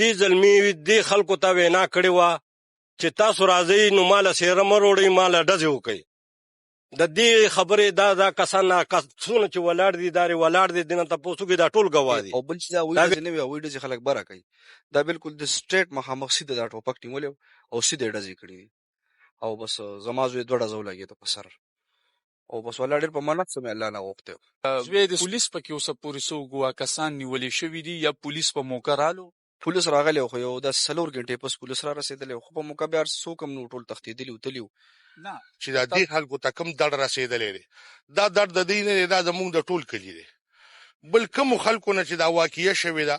دې زلمي دې خلکو ته وینا کړې وه چې تاسو راځئ نو ما له څېره مه روړئ، ما له ډزې وکړئ. د دې خبرې دا دا کسان څونه چې ولاړ دي، دا ولاړ دي، دینه تاسو کې دا ټول ګواه دي. او بل چې دا وایي ډزې نه وي، هوایي ډزې خلک بره کوي. دا بالکل د سټریټ مخامخ سیده دا ټوپک نیولی او سیده یې ډزې کړې دي. او بس زما زوی دوه ډزه ولګېده په سر، او بس والله ډېر په منت څه مې الله نه غوښتی. زوی د پولیس پکې اوسه پورې څو ګواه کسان نیولې شوي دي یا پولیس په موقع رالو؟ پولیس راغلی خو یو داسې 4 ګنټې پس پولیس را رسېدلی، خو په موقع بیا څوک هم نه ټول تښتېدلي وو، تللي وو. نه چې دا دې خلکو ته کوم درد رسېدلی دی، دا درد د دوی نه دی، دا زموږ د ټول کلي دی. بل کومو خلکو نه چې دا واقعه شوې ده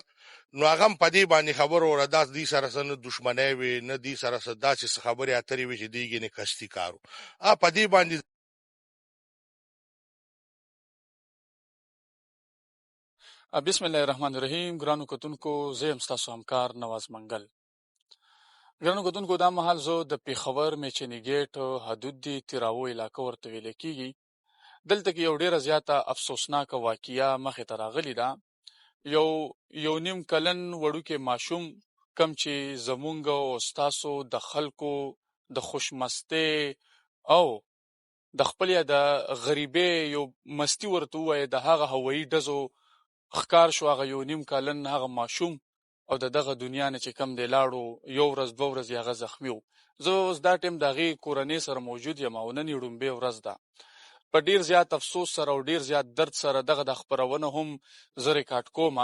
نو هغه هم په دې باندې خبر وره، دا دوی سره څه نه دښمنۍ وي، نه دوی سره څه داسې څه خبرې اترې وي چې دوی ګینې قصدي کار و. په دې باندې بسم الله الرحمن الرحیم. ګرانو کتونکو، زه یم ستاسو همکار نواز منګل. ګرانو کتونکو، دا مهال زه د پېښور میچني ګیټ حدود دی تیراو علاقه ورته ویل کیږي. دلته کې یو ډیره زیاته افسوسناکه واقعه مخې ته راغلې ده. یو نیم کلن وړوکی ماشوم کم چې زمونږ او ستاسو د خلکو د خوشمستۍ او د خپل یا د غریبۍ یو مستي ورته ووایه، د هغه هوایي ډزو ښکار شو. هغه یو نیم کلن هغه ماشوم او د دغه دنیا نه چې کم دی لاړو، یو ورځ دوه ورځې هغه زخمی و. زه اوس دا ټایم د هغې کورنۍ سره موجود یم او نن یې ړومبۍ ورځ ده. په ډیر زیات افسوس سره او ډیر زیات درد سره دغه د خپرونه هم زه ریکارډ کوم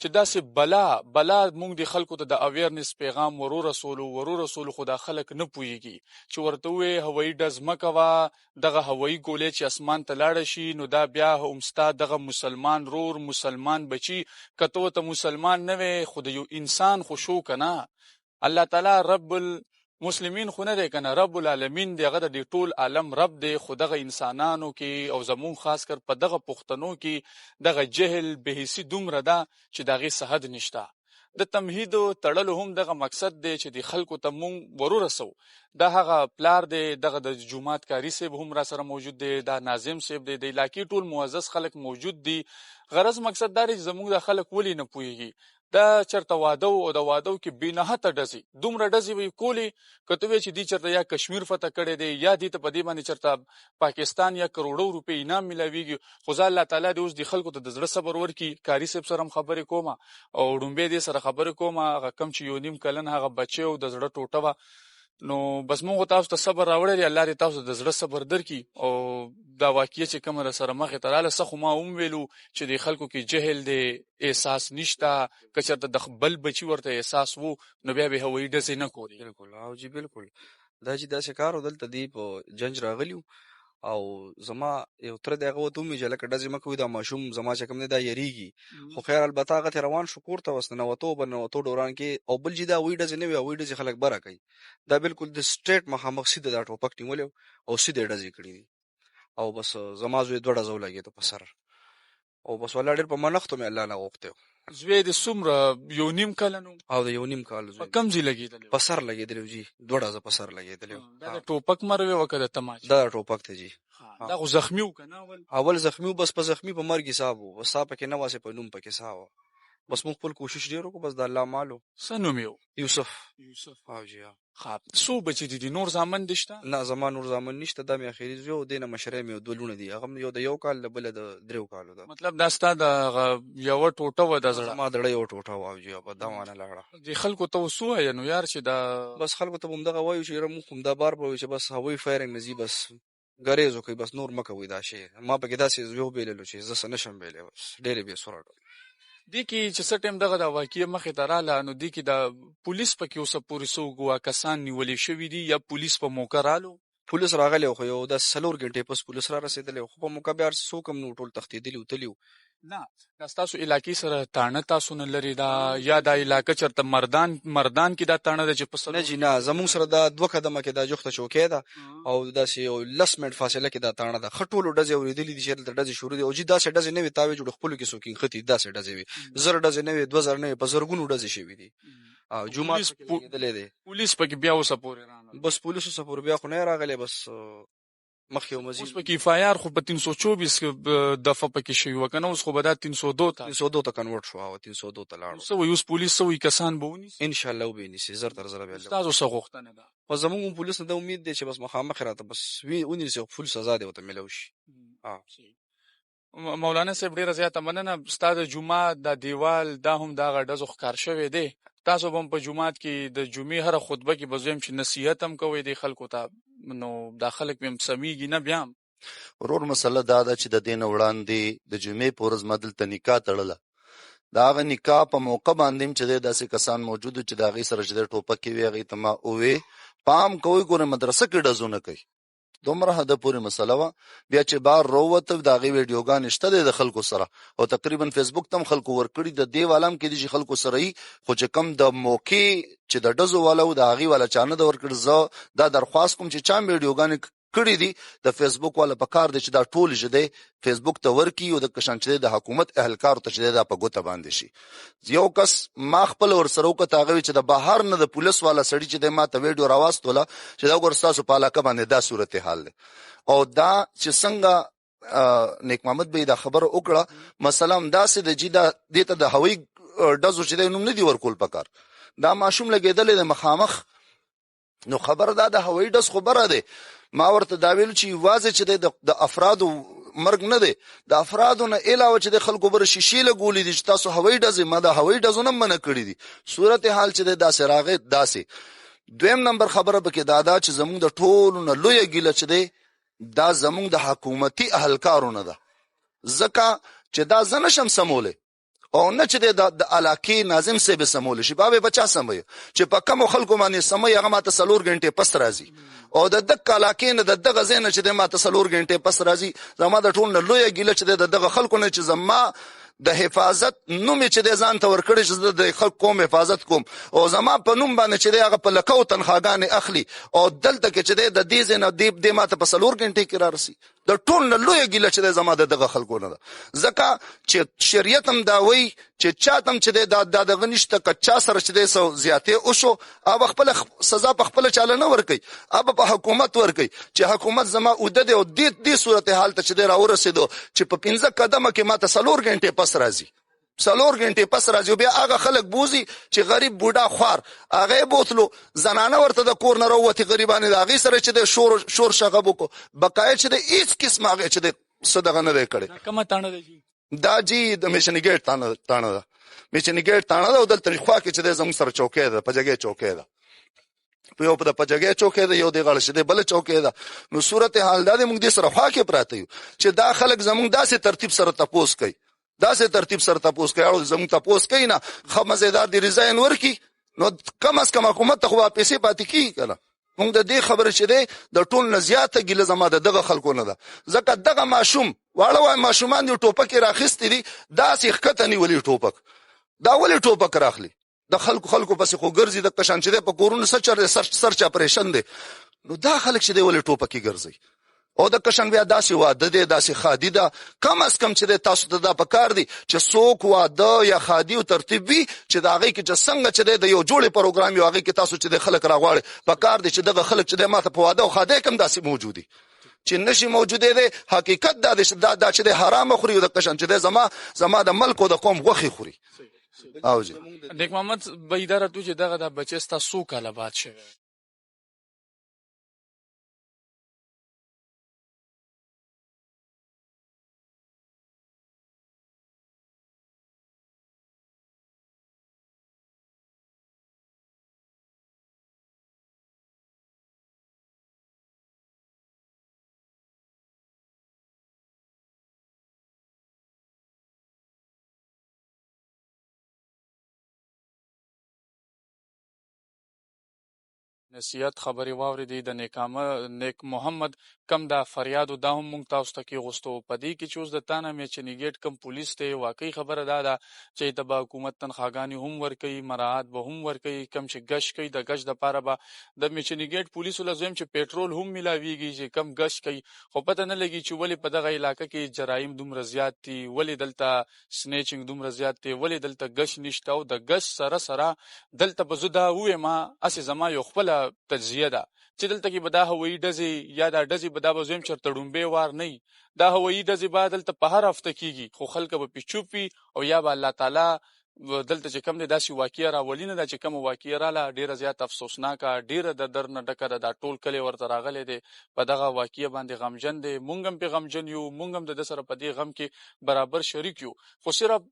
چې داسې بلا بلا موږ د خلکو ته د اویرنس پیغام ورو رسولو، خو دا خلک نه پوهیږي چې ورته ووایې هوایي ډز مه کوه، دغه هوایي ګولۍ چې اسمان ته لاړه شي نو دا بیا هم ستا دغه مسلمان رور مسلمان بچي، که ته ورته مسلمان نه وې خو د یو انسان خو شو که نه. الله تعالی رب المسلمین خو نه دی که نه، رب العالمین دی، هغه د دې ټول عالم رب دی. خو دغه انسانانو کې او زموږ خاص کر په دغه پښتنو کې دغه جهل بېحسي دومره ده چې د هغې څه حد نشته. د تمهید تړلو هم دغه مقصد دی چې د خلکو ته مونږ ورورسو. دا هغه پلار دی، دغه د جومات کاري صاحب هم را سره موجود دی، دا ناظم صاحب دی، د علاقې ټول معزز خلک موجود دي. غرض مقصد دا دی چې زموږ دا خلک ولې نه پوهیږي. دا چرته واده و او د واده کې بې نهته ډزې، دومره ډزې وې کولې که ته وایې چې دوی چرته یا کشمیر فتح کړی دی یا دوی ته په دې باندې چرته پاکستان یا کروړو روپۍ انعام میلاویږي. خو زه الله تعالی دې اوس دې خلکو ته د زړه صبر ورکړي. قاري صاحب سره هم خبرې کوم او ړومبی دې سره خبرې کوم. هغه کم چې یو نیم کلن هغه بچی او د زړه ټوټه وه، نو بس موږ تاسو ته صبر راوړی دی، الله دې تاسو ته د زړه صبر درکړي. او دا واقعه چې کومه را سره مخې ته راغله، څه خو ما هم ویلو چې د خلکو کې جهل دی، احساس نشته. که چېرته د بل بچي ورته احساس وو نو بیا به هوایي ډزې نه کولې. بالکل او جی بالکل، دا چې داسې کار و، دلته دی په جنج راغلي وو او زما یو تره دی، هغه ورته وویل چې هلکه ډزې مه کوئ، دا ماشوم زما چې کوم دی دا یریږي. خو خیر البته هغه ترې روان شو کور ته، بس ننوتو په ننوتو دوران کې. او بل چې دا هوایي ډزې نه وي، هوایي ډزې خلک بره کوي. دا بالکل د سټریټ مخامخ سیده دا ټوپک نیولی او سیده یې ډزې کړې دي. او بس زما زوی دوه ډزه ولګېده په سر، او بس والله ډېر په منښتو مې الله نه غوښتی. زوی دې څومره، یو نیم کلن و؟ او د یو نیم کال زوی. په کوم ځای لګېدلی و؟ په سر لګېدلی و جي، دوه ډزه په سر لګېدلی و. دا د ټوپک مروې وه که د تماچې؟ دا د ټوپک دی جي. دا خو زخمي و که نه اول؟ اول زخمي و، بس په زخمي په مرګ حساب و، بس سا پکې نه وه، په نوم پکې سا وه. بس موږ خپل کوشش ډېر وکړو، بس د الله مال و. څه نوم یې و؟ یوسف. یوسف. او جي ها. ښه، څو بچي دي دي؟ نور زامن دي شته؟ نه، زما نور زامن نشته، دا مې اخري زوی او دې نه مشری مې یو دوه لوڼه دي، هغه هم یو د یو کال د بله د دریو کالو ده. مطلب دا ستا د هغه یوه ټوټه وه د زړه؟ زما د زړه یوه ټوټه وه جي، په دا معنی لاړه. دې خلکو ته اوس ووایه نو یار چې دا بس خلکو ته به همدغه وایو چې یاره موږ خو همدا بار به وایو چې بس هوایي فایرنګ نه ځي، بس ګریز وکړئ، بس نور مه کوئ دا شی. ما پکې داسې زوی وبېللو چې زه څه نه شم ویلی، بس ډېرې بې سوره ډول. دې کې چې څه ټایم دغه د واقعې مخې ته راغله نو دې کې د پولیس پکې اوسه پورې څو ګواه کسان نیولې شوي دي یا پولیس په موقع رالو؟ پولیس راغلی خو یو داسې 4 ګنټې پس پولیس را رسېدلی، خو په موقع بیا څوک هم نه وو، ټول تښتېدلي وو، تللي وو. نه، دا ستاسو علاقې سره تاڼه تاسو نه لرې ده یا دا علاقه چېرته مردان کې دا تاڼه ده چې په نه جي نه، زموږ سره دا 2 قدمه کې دا جوخته چوکۍ ده او داسې یو 10 منټ فاصله کې دا تاڼه ده. ښه ټولو ډزې اورېدلې دي چې دلته ډزې شروع دي. او جي داسې ډزې نه وې تا وې جوړ خپلو کې څوک نښتي، داسې ډزې وې، 1000 ډزې نه وې، 2000 نه وې، په زرګونو ډزې شوې دي. او جومات پکې لګېدلی دی. پولیس پکې بیا اوسه پورې رانه؟ بس پولیس اوسه پورې بیا خو نه راغلی، بس مخکې یو مزید اوس پکې اېف آی آر خو په 324 دفعه پکې شوي وه که نه، اوس خو به دا 302 ته 302 ته کنورټ شو او 302 ته لاړو. څه وایي اوس پولیس، څه وایي کسان به ونیسي؟ ان شاء الله وبه یې نیسي، زر تر زره به الله. ستاسو څه غوښتنه ده؟ خو زموږ هم پولیس نه دا امید دی چې بس مخامخ راته بس ونیسي او فل سزا دې ورته میلاو شي. مولانا صاحب ډیره زیاته مننه. ستا د جومات دا دیوال دا هم د هغه ډزو ښکار شوی دی، تاسو به هم په جومات کې د جمعې هره خطبه کې به زه ویم چې نصیحت هم کوئ دې خلکو ته، نو دا خلک به هم سمیږي نه بیا هم. ورور مسله دا ده چې د دې نه وړاندې د جمعې په ورځ ما دلته نکاح تړله، د هغه نکاح په موقع باندې هم چې دی داسې کسان موجود وو چې د هغې سره چې دی ټوپکې وې، هغې ته ما ووې پام کوئ ګورئ مدرسه کې ډزونه کوي، دومره حده پورې مسله وه. بیا چې بار رووته د هغې ویډیوګانې شته دی د خلکو سره، او تقریبا فیسبوک ته هم خلکو ورکړي، د دې والا هم کېدای شي خلکو سره یي، خو چې کوم د موقع چې د ډزو والا و د هغې والا چا نه ده ورکړي. زه دا درخواست کوم چې چا هم ویډیوګانې کړي دي د فیسبوک والا په کار دی چې دا ټول چې دی فیسبوک ته ورکړي، او د کشان چې دی د حکومت اهلکارو ته چې دی دا په ګوته باندې شي. یو کس ما خپل ورسره وکته، هغه وی چې د بهر نه د پولیس والا سړي چې دی ما ته ویډیو راواستوله چې دا وګوره ستاسو په علاقه باندې دا صورتحال دی. او دا چې څنګه نیک محمد به دا خبره وکړه، مثلا داسې د جی دا دې ته د هوایي ډزو چې دی نوم نه دی ورکول پکار، دا ماشوم لګېدلی دی مخامخ، نو خبر دا د هوایي ډز خبره ده. ما ورته دا ویل چې یوازې چې د افرادو مرګ نه دی، د افرادو نه علاوه چې د خلکو بر شیشې لګولې دي چې تاسو هوایي ډزې، ما د هوایي ډزو نه منع کړې دي. صورت حال چې دی داسې راغی داسې. دویم نمبر خبره پکې دا ده چې زموږ د ټولو نه لویه ګیله چې دی دا زموږ د حکومتي اهلکارو نه ده، ځکه چې دا زه نه شم سمولی او نه چې د علاقې ناظم صاحب سمول شي، بابا بچا سموي چې په کوم خلکو باندې سموي هغه ماته څلور غنټې پس راځي، او د دغه علاقې نه د دغه ځای نه چې دی ماته څلور غنټې پس راځي. زما د ټول نه لویه ګیله چې دی د دغه خلکو نه چې زما د حفاظت نوم یې چې دی ځان ته ورکړی چې زه د خلکو قوم حفاظت کوم، او زما په نوم باندې چې دی هغه په لکو تنخواګانې اخلي، او دلته کې چې دی د دې ځای نه دې ماته په څلور غنټې کې رارسي. د ټول نه لویه ګیله چې دی زما د دغه خلکو نه ده، ځکه چې شریعت هم دا وایي چې چا ته هم چې دی دا دغه نشته، که چا سره چې دی څه زیاتی وشو هغه خپله سزا په خپله چاله نه ورکوي، هغه په حکومت ورکوي چې حکومت زما اوده دی، او دې صورتحال ته چې دی راورسېدو چې په 5 قدمه کې ما ته 4 غنټې پس راځي، 4 غنټې پس راځي، بیا هغه خلک بوزي چې غریب بوډا خوار هغه یې بوتلو، زنانه ورته د کور نه راووتې غریبانې، د هغې سره چې دی شور شغب وکړو، بقایه چې دی هېڅ قسم هغې چې دی څه دغه نه دی کړی. دا کومه تاڼه ده جي؟ دا جي د میشني ګیټ تاڼه ده، میشني ګیټ تاڼه ده، او دلته خوا کې چې دی زموږ سره چوکۍ ده، پجګۍ چوکۍ ده، په یو په پجګۍ چوکۍ ده، یو دې غاړه چې دی بله چوکۍ ده. نو صورتحال دا دی موږ دې سره خوا کې پراته یو چې دا خلک زموږ داسې ترتیب سره تپوس کوي، داسې ترتیب سره تپوس کوي، او زموږ تپوس کوي نه، ښه مزیدار دې ریزاین ورکړي، نو کم از کم حکومت ته خو به پیسې پاتې کېږي که نه. موږ د دې خبرې چې دی د ټول نه زیاته ګیله زما د دغه خلکو نه ده، ځکه دغه ماشوم واړه وایي ماشومان دي ټوپک یې راخیستي دي، داسې ښکته نیولي ټوپک، دا ولې ټوپک راخلي؟ د خلکو پسې خو ګرځي، د کشان چې دی په کورونو څه چر دی، سرچ اپریشن دی، نو دا خلک چې دی ولې ټوپکې ګرځي؟ او د کشان بیا داسې واده دی، داسې ښادي ده، کم از کم چې دی تاسو ته دا پکار دی چې څوک واده یا ښادي او ترتیب وي چې د هغې کې چې څنګه چې دی د یو جوړې پروګرام یو هغې کې تاسو چې دی خلک راغواړئ، پکار دی چې دغه خلک چې دی ماته په واده او ښادۍ کې هم داسې موجود دي چې نشي موجودې دی. حقیقت دا دی چې دا چې دی حرامه خوري، او د کشان چې دی زما د ملک او د قوم غوښې خوري. او جی نیک محمد به اداره تو چې دغه د بچی ستا څو کاله بعد شوی؟ نصیحت خبرې واورېدې د نیک محمد کم دا فریاد دا هم مونږ تاسو ته کېغوستو. په دې کې چې اوس د تانه میچني ګیټ کم پولیس دی، واقعي خبره دا ده چې ته به حکومت تنخواګانې هم ورکوي، مراعات به هم ورکوي، کم چې ګش کوي د ګش دپاره به د میچني ګیټ پولیسو له زویم چې پیټرول هم میلاویږي چې کم ګش کوي، خو پته نه لګي چې ولې په دغه علاقه کې جرایم دومره زیات دي، ولې دلته سنیچینګ دومره زیات دی، ولې دلته ګش نشته. او د ګش سره سره دلته به زه دا ووایم، هسې زما یو خپله تجزیه ده چې دلته کې به دا هوایي ډزې یا دا ډزې به دا به زویم چرته ړومبی وار نه وي، دا هوایي ډزې به دلته په هره هفته کیږي، خو خلک به پې چوپ وي او یا به الله تعالی دلته چې کوم دی داسې واقعه راولي نه ده. چې کومه واقعه راله ډیره زیاته افسوسناکه، ډیره د درد نه ډکه ده. دا ټول کلی ورته راغلی دی، په دغه واقعه باندې غمجن دی، مونږ هم پې غمجن یو، مونږ هم د ده سره په دې غم کې برابر شریک یو. خو صرف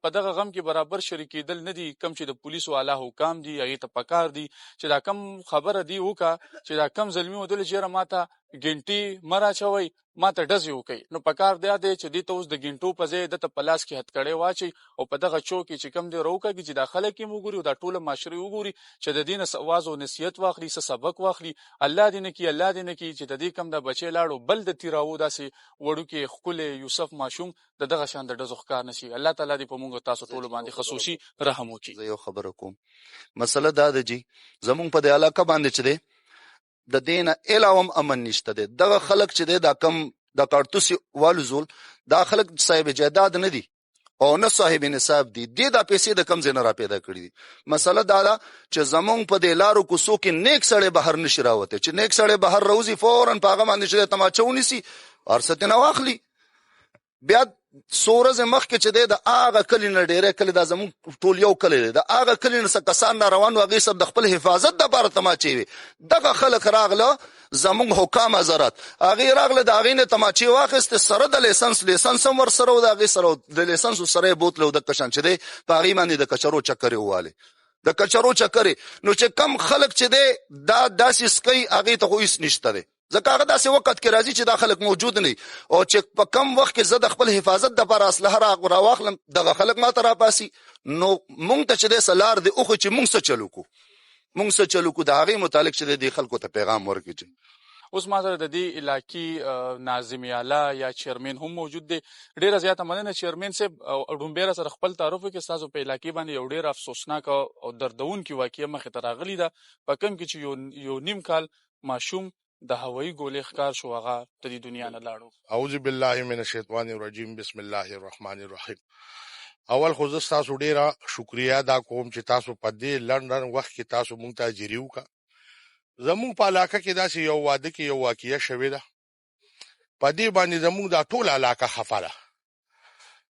په دغه غم کې برابر شریکېدل نه دي، کوم چې د پولیسو اعلی حکام دي هغې ته پکار دي چې دا کم خبره دی وکړه چې دا کم زلمي ودل چې یاره ماته ګنټې مه راچوئ، ماته ډزې وکړئ. نو پکار دا دی چې دې ته اوس د ګنټو په ځای ده ته په لاس کې هتکړۍ واچوي او په دغه چوک کې چې کوم دی راوکاږي چې دا خلک یې هم وګوري او دا ټوله معاشره یې وګوري چې د دې نه څه واز او نصیحت واخلي، څه سبق واخلي. الله دې نه کړي، الله دې نه کړي چې د دې کوم دا بچی لاړو بل د تیراوو داسې وړوکی ښکلی یوسف ماشوم د دغه شان د ډزو ښکار نه شي. الله تعالی دې په موږ او تاسو ټولو باندې خصوصي رحم وکړي. زه یو خبره کوم، مسله دا ده جی زمونږ په دې علاقه باندې چې دی د دې نه علاوه هم امن نشته دی. دغه خلک چې دی دا کم د کارتوس والوزول، دا خلک صاحب جایداد نه دي او نه صاحب نصاب دي، دې دا پیسې د کم ځای نه را پیدا کړي دي. مسله دا ده چې زمونږ په دې لارو کوڅو کې نیک سړی بهر نشي راوتی، چې نیک سړی بهر راوځي فوراً په هغه باندې چې تماچه ونیسي هر څه ترې نه واخلي. بیا څو ورځې مخکې چې دی د هغه کلي نه ډېری کلی، دا زموږ ټول یو کلی دی، د هغه کلي نه څه کسان را روان وو، هغې صاحب د خپل حفاظت دپاره تماچې وې. دغه خلک راغله زموږ حکام حضرات، هغې راغله د هغې نه تماچې واخیستې سره د لیسنس، لیسنس هم ورسره و د هغې سره و، د لیسنس سره یې بوتله او دغه شان چې دی په هغې باندې د کچرو چکرې ووالې، د کچرو چکرې. نو چې کم خلک چې دی دا داسې سکوي هغې ته خو هېڅ نشته دی، ځکه هغه داسې وخت کې راځي چې دا خلک موجود نه وي، او چې په کم وخت کې زه د خپل حفاظت دپاره اسلحه راواخلم دغه خلک ماته راپاسي. نو مونږ ته چې دی څه لار دی وښیي چې مونږ څه چل وکړو، مونږ څه چل وکړو، د هغې متعلق چې دی دې خلکو ته پیغام ورکړي. چې اوس ما سره د دې علاقې ناظم اعلی یا چیرمن هم موجود دی. ډیره زیاته مننه چیرمن صاحب. ړومبی را سره خپل تعارف وکړي. ستاسو په علاقې باندې یو ډیره افسوسناکه او دردونکې واقعه مخې ته راغلې ده، په کوم کې چې یو نیم کال ماشوم د هوایي ګولې ښکار شو، هغه د دې دنیا نه لاړو. اعوذ بالله من الشیطان الرجیم، بسم الله الرحمن الرحیم. اول خو زه ستاسو ډیره شکریه ادا کوم چې تاسو په دې لنډ وخت کې تاسو مونږ ته حاضري وکړه. زمونږ په علاقه کې داسې یو واده کې یو واقعه شوې ده، په دې باندې زمونږ دا ټوله علاقه خفه ده.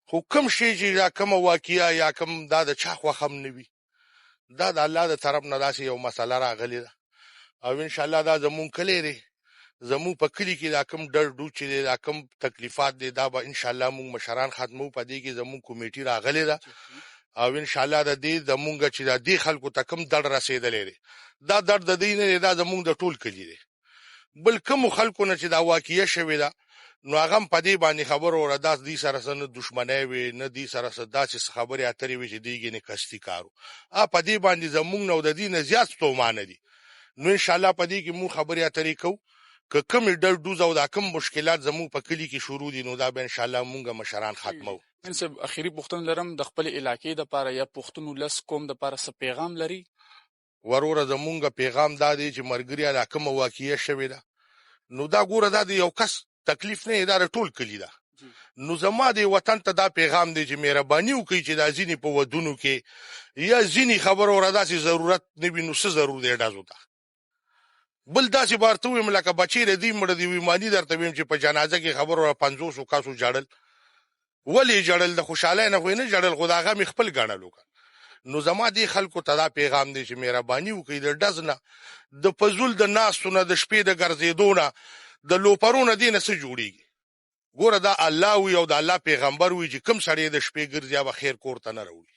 خو کوم شی چې دا کومه واقعه یا کوم دا د چا خوښه هم نه وي، دا د الله د طرف نه داسې یو مسله راغلې ده. او انشاءالله دا زمونږ کلی دی، زمونږ په کلي کې دا کوم ډر ډو چې دی، دا کوم تکلیفات دی، دا به انشاءالله مونږ مشران ختمو. په دې کې زمونږ کمیټي راغلې ده او انشاءالله د دې زمونږ چې د دې خلکو ته کوم درد رسېدلی دی، دا درد د دوی نه دی، دا زمونږ د ټول کلي دی. بل کومو خلکو نه چې دا واقعه شوې ده نو هغه هم په دې باندې خبر وره، دا دوی سره څه نه دښمنی وي، نه دوی سره څه داسې څه خبرې اترې وي چې دوی ګینې قصدي کار و. په دې باندې زمونږ نه او د دوی نه زیات ستومانه دي. نو انشاءالله په دې کې مونږ خبرې اترې کوو، که کومې ډز ډوز او دا کوم مشکلات زمونږ په کلي کې شروع دي نو دا به انشاءالله مونږ مشران ختموو. امین صاحب اخري پوښتنه لرم، د خپلې علاقې دپاره یا پښتون ولس قوم دپاره څه پیغام لري؟ وروره زمونږ پیغام دا دی چې مرګري دا کومه واقعه شوې ده نو دا ګوره دا د یو کس تکلیف نه دی، دا د ټول کلي ده. نو زما د وطن ته دا پیغام دی چې مهرباني وکړئ چې دا ځینې په ودونو کې یا ځینې خبرو را داسې ضرورت نه وي نو څه ضرور دی ډزو ته. بل داسې به ورته ووایم لکه بچی د دوی مړه دی وي، معنی درته ویم چې په جنازه کې خبرو را 50 کسو ژړل. ولې یې ژړل؟ د خوشحالۍ نه خو یې نه ژړل، خو دا غم یې خپل ګڼلو که. نو زما دې خلکو ته دا پیغام دی چې مهرباني وکړئ د ډز نه، د فضول د ناستو نه، د شپې د ګرځېدو نه، د لوپرو نه دې نه څه جوړېږي. ګوره دا الله وي او د الله پیغمبر وي چې کوم سړی د شپې ګرځي هغه به خیر کور ته نه راوړي.